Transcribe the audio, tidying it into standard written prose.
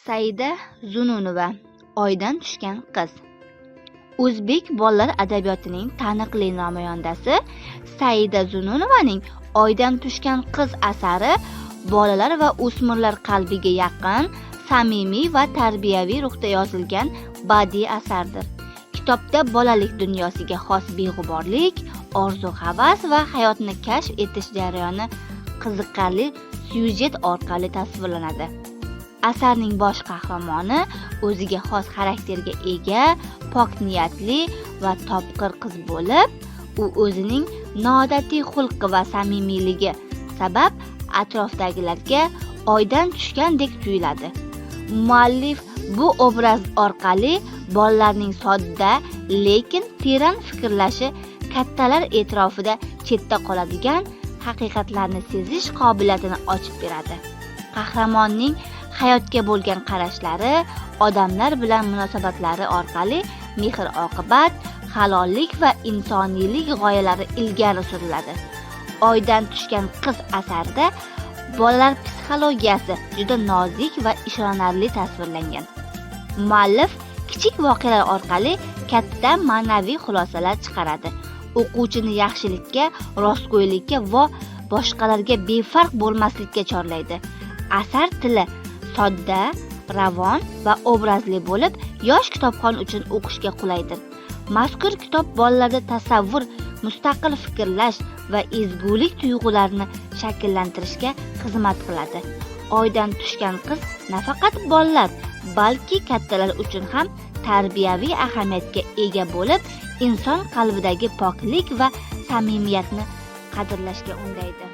Saida Zununova, "Oydan tushgan qiz". O'zbek bolalar adabiyotining taniqli namoyandasi Saida Zununovaning "Oydan tushgan qiz" asari bolalar va o'smirlar qalbiga yaqin, samimiy va tarbiyaviy ruhda yozilgan badiiy asardir. Kitobda bolalik dunyosiga xos beg'uborlik, orzu havas va hayotni kashf etish jarayoni qiziqarli syujet orqali tasvirlanadi. Asarning bosh qahramoni o'ziga xos xarakterga ega, pok niyatli va topqir qiz bo'lib, u o'zining noodatiy xulqi va samimiyligi sabab atrofdagilarga oydan tushgandek tuyuladi. Muallif bu obraz orqali bolalarning sodda, lekin teran fikrlashi, kattalar e'tirofida chetda qoladigan haqiqatlarni sezish qobiliyatini ochib beradi. Qahramonning hayotga bo'lgan qarashlari, odamlar bilan munosabatlari orqali mehr oqibat, halollik va insoniylik g'oyalari ilgari suriladi. "Oydan tushgan qiz" asarida bolalar psixologiyasi juda nozik va ishonarli tasvirlangan. Muallif kichik voqealar orqali katta ma'naviy xulosalar chiqaradi, o'quvchini yaxshilikka, rostgo'ylikka va boshqalarga befarq bo'lmaslikka chorlaydi. Asar tili sodda, ravon va obrazli bo'lib, yosh kitobxon uchun o'qishga qulaydir. Mazkur kitob bolalarda tasavvur, mustaqil fikrlash va ezgulik tuyg'ularini shakllantirishga xizmat qiladi. "Oydan tushgan qiz" nafaqat bolalar, balki kattalar uchun ham tarbiyaviy ahamiyatga ega bo'lib, inson qalbidagi poklik va samimiyatni qadrlashga undaydi.